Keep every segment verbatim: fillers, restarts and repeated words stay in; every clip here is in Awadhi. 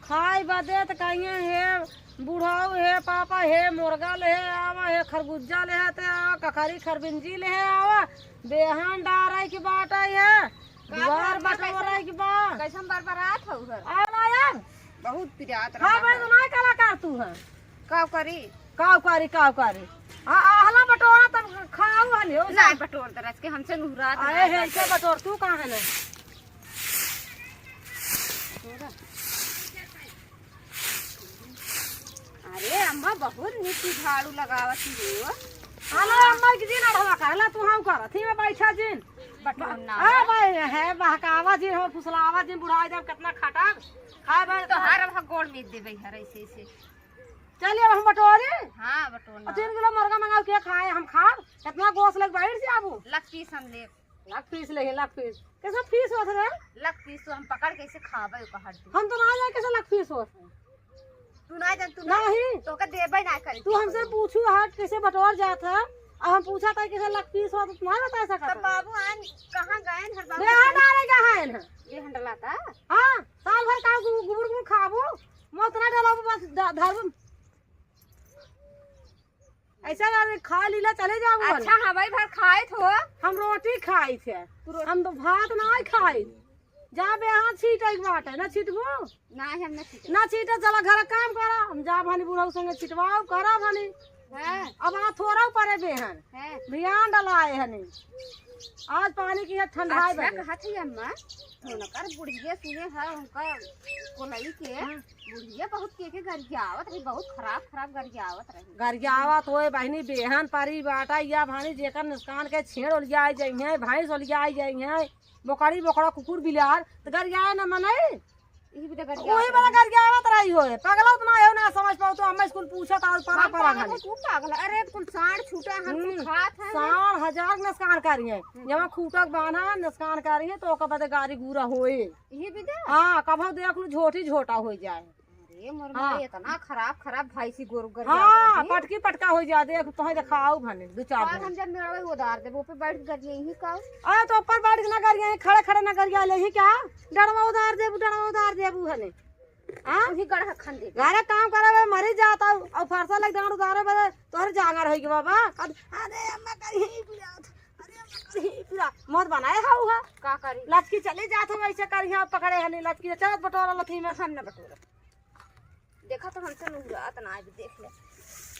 खाए बदे त कहिए, हे बुढ़ऊ, हे पापा, हे मुर्गा लेहे आवा, हे खरगुज्जा लेहे ते आवा, ककरी खरबिंजी लेहे आवा, बेहन डारे के बाटे है, का दुआर बात बा, बटोरे कैसन, के बा। कैसन बरबरात हौ घर? आवा ना यार। बहुत पिरात हाँ रहा भाई, है। तो ना कलाकार तू है। का करी? का करी, का करी? आ, आहला बटोरा तब खाऊ हले हो। ना बटोर दरस के हमसे नुहरात अरे ना हे, करते। इसे बटोर, तू कहाँ है ना? अरे अम्मा, बहुत नीची झाड़ू लगावत ही हो। आला अम्मा के जिन अढ़वा कर, ला तू हाउ कर, थी में बैठा जिन। बटोर ना। आ भाई, है बहकावा जिन, हो फुसलावा जिन, बुढ़ाई जब कितना खटा। खाए भाई तो हर अब गोड़ में देबे हर ऐसे ऐसे। चलिए अब हम बटोरी। हाँ, बटोर ना। और तीन किलो मुर्गा मंगाओ, के खाए, हम खाब। कितना गोस लग बैठ जाबू। लग पीस हम लेब। लग पीस लेही, लग पीस। कैसे पीस होत रे? लग पीस तो हम पकड़ कैसे खाबे ओकर हड्डी। हम तो ना जाए कैसे लग पीस होत है। तू ना जान, तू ना, नहीं। तोके देबे ना करी। तू हमसे पूछू हट कैसे बटोर जात है, और हम पूछा था कैसे लग पीस होत, तो ना बता सकत तब है। बाबू आन कहाँ गए हैं, हर बाबू बेहन कहाँ डाले गए हैं? बेहन डलाता? हाँ, साल भर का गु-, गुबुर गुबुर खाबू, मौत ना डलाबू, बस ध-, धरबू। ऐसा ना रे, खा लीला चले जाओ घर। अच्छा, हवाई भर खाए थो। हम रोटी खाई थे। तू रोटी हम तो भात ना खाई। जा बे हाथ छीटे के बाटे, ना छीटबो? ना, हम ना छीटे। ना छीटे, चला घर काम करा। हम जा भानी बुढ़ऊ संगे छिटवाओ, करा भानी। हाँ। अब आ थोड़ा परे बेहन। हाँ। भियान डलाए हनी। आज पानी की है ठंडा है अच्छा बजे। कहत है अम्मा, उनकर बुढ़िया सुने है, उनका कोलई के। हाँ। बुढ़िया बहुत के, के गरियावत रही, बहुत खराब, खराब गरियावत रही। गरियावत होए बहिनी, बेहन परी बाटा, या भानी जेकर नुकसान के छेड़ ओलियाई जइहें, भैंस ओलियाई जइहें, बोकड़ी, बोकड़ा, कुकुर, बिलार, त गरियाए न मनई। इही बदे वही गरियावत बड़ा रही। गरियावत रही होए। पगला उतना है ना समझ पाओ तो, हम स्कूल पूछत और परा हम परा पागल घाली। है, तू पागल है। अरे, कुल साँड़ छूटा, हम कुल हम्म, खात हैं। साँड़ हजार नुकसान करिहें। हम्म। जब खूटक बान्हा, नुकसान करिहें, तो ओकर बदे गारी गूरा होए। इही बदे? हाँ, कभो देख लू, झोटी झोटा हो जाए। अरे मोर हाँ। माई, इतना खराब, खराब भैंसी गोरू गरियावत हाँ, रही। पटकी पटका हो जा, देख, तोहे देखाऊ भने, दो चार और दिन। हम जब मेरा उधार देबो, ऊपर बैठ के गरिया ही का? अरे तो ऊपर बैठ के ना गरिया, खड़े खड़े ना गरिया ले ही क्या? डरवा उधार देबू, डरवा उधार देबू हने। हाँ? वही गढ़ खन दे। घरे काम करे बे, मरी जात हऊ, और फरसा लग डांड उधारे बे, तोहरे जांगर होई के बाबा। कद-, अरे अम्मा कहीं पिरात, अरे अम्मा कहीं पिरात। मौत बनाए हऊ हा। का करी? लचकी चली जात हऊ, ऐसे करी हाँ, पकड़े हनी लचकी, चलत बटोरा लथी में। हम ना बटोरा। देखा तो हमसे नुहरात ना, आज देख ले।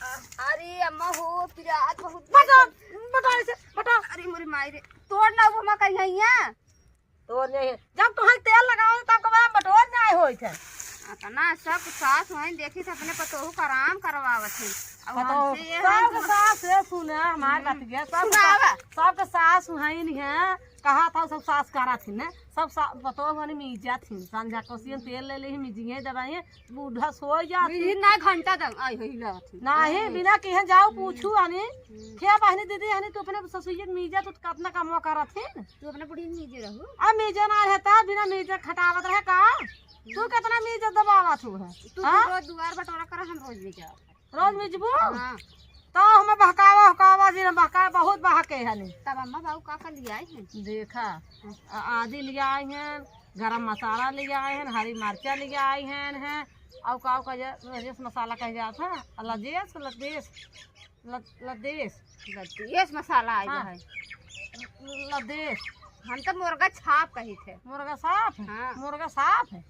आ, अरे अम्मा हो, पिरात बहुत बटो, बटो ऐसे, बटो। अरे मोरी माई रे, तोड़ ना वो हमा कहीं है यहाँ। तोड़ नहीं है। जब तुहे तेल लगाओ तब कब बटोर नहीं होई थे। अतना सब सास हैं, देखी से अपने पतोहू का आराम करवावत है। अब पतोहू, हमसे ये सब हम के सास है, सुने हमार हम्म। बतिया, सब के सुनावा। सा-, सब के सास हैं नहीं है। कहा था सब सास करा थी ना, सब सा-, पतोह हनी मीजा थी, संझा कोसियन तेल ले ले ही मीजिए दबाइए, बूढ़ा सो जात ही। मिली ना घंटा दम, आई हो हिला थी। नाही, आई। बिना किहे जाओ हम्म। पूछू हनी, हम्म। क्या बहनी दीदी हनी, तू अपने ससुइया के मीजा तू कितना कमवा करत ही? तू अपने बुढ़िया मीजे रहू। अब मीजे ना रहता, बिना मीजे खटावत रहे का? तू हम्म। कितना मीजे दबावत हो है? तू हाँ? रोज दुआर बटोरा कर, हम रोज मीजे। रोज मिजबू? हाँ। तो हमें बहकावा, हकावा जी, हम बहकावा, बहुत बहके हनी। तब अम्मा बाबू का का लियाए हैं? देखा, हाँ। आ-, आदी लियाए हैं, गरम मसाला लियाए हैं, हरी मिर्चा लियाए हैं, हैं, और का का जे-, लदेस मसाला कह जात है, लदेस, लदेस, लद-, लदेस। लदेस मसाला आए हाँ। है। लदेस। हम तो मुर्गा छाप कही थे। मुर्गा साफ है? हाँ। मुर्गा साफ है।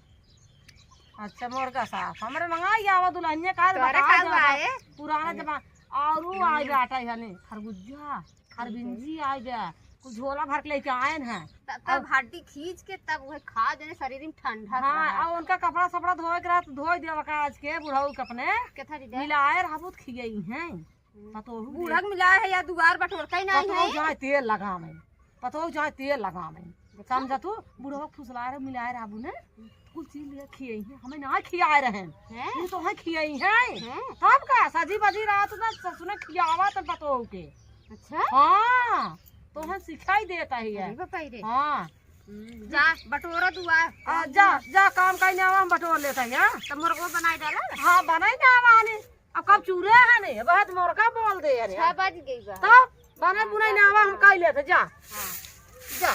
अच्छा, मोर का साफ। हमरे मंगाई आवा दुल्हनिया का तोरे बता का जावा। आए? पुराना हम्म। जमाना। और वो आई हम्म। बेटा, यानी खरगुज्जा, खरबिंजी आई बे। कुछ झोला भर के लेके आए हैं। तब, तब और हड्डी खींच के तब वह खा, जने शरीर में ठंडा हाँ, रहा। और उनका कपड़ा सपड़ा धोए के रहा तो धोए देवा का आज के बुढ़ऊ के अपने केथा दीदा? मिलाए रहबो तो खियाई हैं। पतोहू बूढ़ा के मिलाए है या दुआर बटोरता ही नहीं पतोहू है। जाए तेल लगावे, पतोहू जाए तेल लगावे। देखा? समझा तू? बुढ़वा फुसला रहे, मिलाए रहबू ने, कुल चीज ले खियाई है, हमें ना खियाए रहे। हैं? ये तो है खियाई है। हैं? तब का? सजी बजी रात ना ससुर ने खियावा तो पतोहू के। अच्छा? हाँ, तो है सिखाई देता ही है। अरे बताई रे। हाँ। हम्म, जा, बटोरा दुआर। आ, जा, जा, काम का नहीं आवा, हम बटोर लेता ही, हाँ? तो मुर्गो बनाई डाला? हाँ, बनाई ना आवा हनी। अब कब चूरे है नहीं, बहुत मोर का बोल दे यार। छह बज गई बा। तब बने हाँ, बुनाई जा ना आवा, हम तू। कह लेते, जा। हाँ। जा।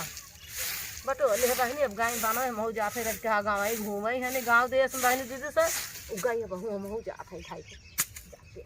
बटोर ले बहिनी, अब गाय बानो है, महू जात है, रख के हाँ, गाँव आई घूमे है, नहीं गाँव देश में बहिनी दीदी से, उ गाय अब महू, महू जात है खाई के, जाते।